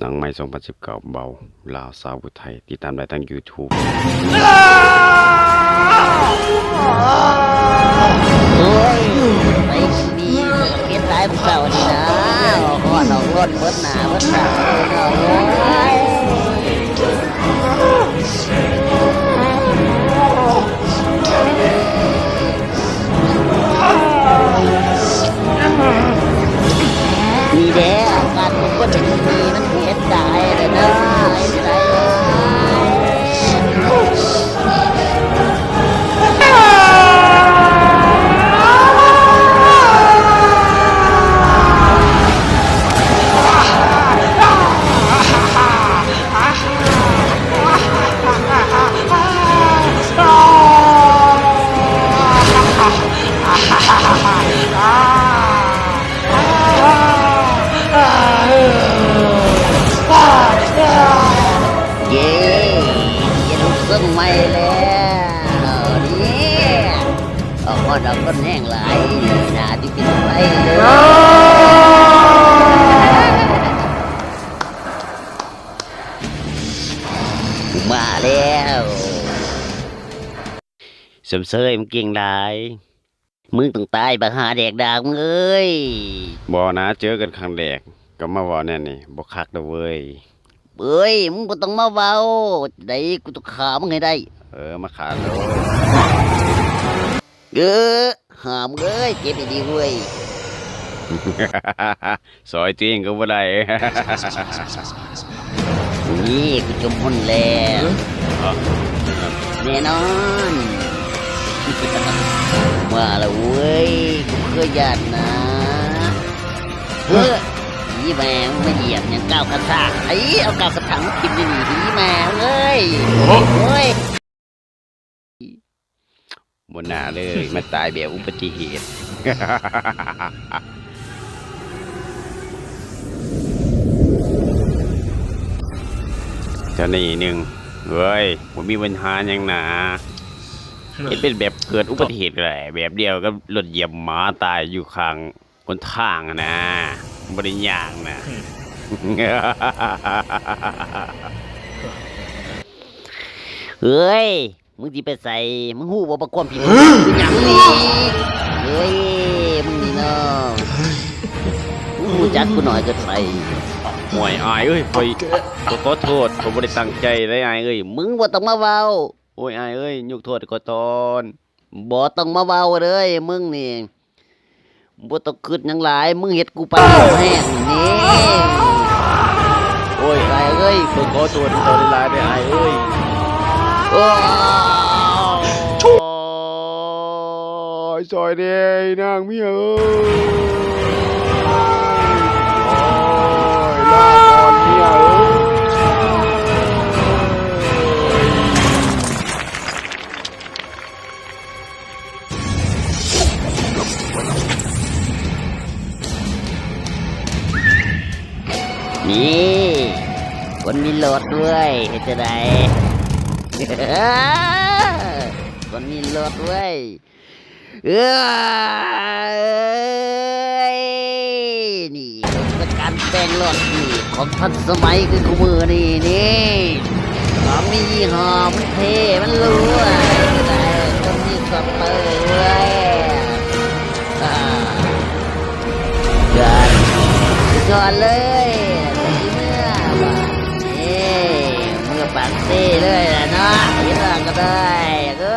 ໜັງໃໝ່ສອງພັນສິບເກົ້າ ເບົາລາວສາວຜູ້ໄທ ຕິດຕາມໄດ້ທາງ YouTube ນີ້ເດ້ ອາກາດຂອງຄົນເປັນຄົນດີມັນເຮັດໄດ້ເດີເນາະ ເຮັດໄດ້. ເຢ້ ເປັນລູກຊົງໃໝ່ແລ້ວນີ້ ອອກຮອດອອກຄົນແຮງຫຼາຍ ໜ້າທີ່ເປັນໄປເລີຍ ກູມາແລ້ວ ຊົມເຊີຍ ມຶງເກັ່ງຫຼາຍ. ມຶງຕ້ອງຕາຍ ບັກຫາແດກດາກມຶງເອີຍ. ບໍ່ນະ ເຈີກັນຄັ້ງແລກກໍມາເວົ້າແນວນີ້ ບໍ່ຄັກດອກເວີຍ. ເອີຍ ມຶງບໍ່ຕ້ອງມາເວົ້າ ໃດ ກູຕ້ອງຂ້າມຶງໃຫ້ໄດ້. ເອີ ມາຂ້າໂລດ. ເອີ ຫາມເອີຍ ເຈັບອີ່ຫຼີເວີຍ. ຊ່ອຍຕົວເອງກໍບໍ່ໄດ້. ນີ້ ກູຈົມຫົນແລ້ວ ແນ່ນອນ. ມາລະເວີຍ ກູເຄີຍຢ້ານນະ. ເຮີ້ຍ ອີແມ່ງມາຢຽບຫຍັງ ກ້າວກະຊາກ ໄອ້ ເອົາກ້າວກະຖາງມາຖິ້ມຢູ່ນີ້ ອີແມ່ງເອີຍ. ໂອ້ຍ ບໍ່ໜ້າເລີຍ ມາຕາຍແບບອຸບັດຕິເຫດ. ຈະໜີໜຶ່ງ ເວີຍ ບໍ່ມີບັນຫາຫຍັງນາ. ເຮັດເປັນແບບເກີດອຸບັດຕິເຫດກໍໄດ້ ແບບດຽວກັບລົດຢຽບໝາຕາຍຢູ່ຂ້າງ ຫົນທາງຫັ້ນນະ ບໍ່ໄດ້ຍ່າງນະ. ເອີຍ ມຶງຊິໄປໃສ? ມຶງຮູ້ບໍ່ວ່າຄວາມຜິດຂອງມຶງຄືຫຍັງນີ້? ເອີຍ ມຶງນີ້ເນາະ ຮູ້ຈັກກູໜ້ອຍເກີນໄປ. ໂອ້ຍ ອ້າຍເອີຍ ຂ້ອຍ ຂ້ອຍຂໍໂທດ ຂ້ອຍບໍ່ໄດ້ຕັ້ງໃຈເດ້ອ້າຍເອີຍ. ມຶງບໍ່ຕ້ອງມາເວົ້າ. ໂອ້ຍ ອ້າຍເອີຍ ຍົກໂທດໃຫ້ຂ້ອຍກ່ອນ. ບໍ່ຕ້ອງມາເວົ້າເດີ ມຶງນີ້ ບໍ່ຕ້ອງຄິດຫຍັງຫຼາຍ ມຶງເຮັດກູປານແຫ້ງນີ້. ໂອ້ຍ ອ້າຍເອີຍ ຂ້ອຍຂໍໂທດເຈົ້າຫຼາຍໆເດີອ້າຍເອີຍ. ໂອ້ຍ ຊ່ອຍແດ່ ນາງເມຍເອີຍ. ໂອ້ຍ ລາກ່ອນເມຍເອີຍ. ນີ້ ຄົນມີລົດເວີຍ ເຮັດຈັ່ງໃດ? ຄົນມີລົດເວີຍ ເອີຍ ນີ້ ເປັນການແປງລົດນີ້ຂອງທັນສະໄໝຄືຄູ່ມື້ນີ້ນີ້ ມັນມີຍີ່ຫໍ້ ມັນເທ່ ມັນຫຼູ ແຕ່ຄົນມີຊັອບເປີເວີຍ ອ່າ ສຸດຍອດເລີຍ ຊິເມືອບາດນີ້ ເມືອປາກເຊເລີຍລະເນາະ ເຮັດວ່າກໍໄດ້.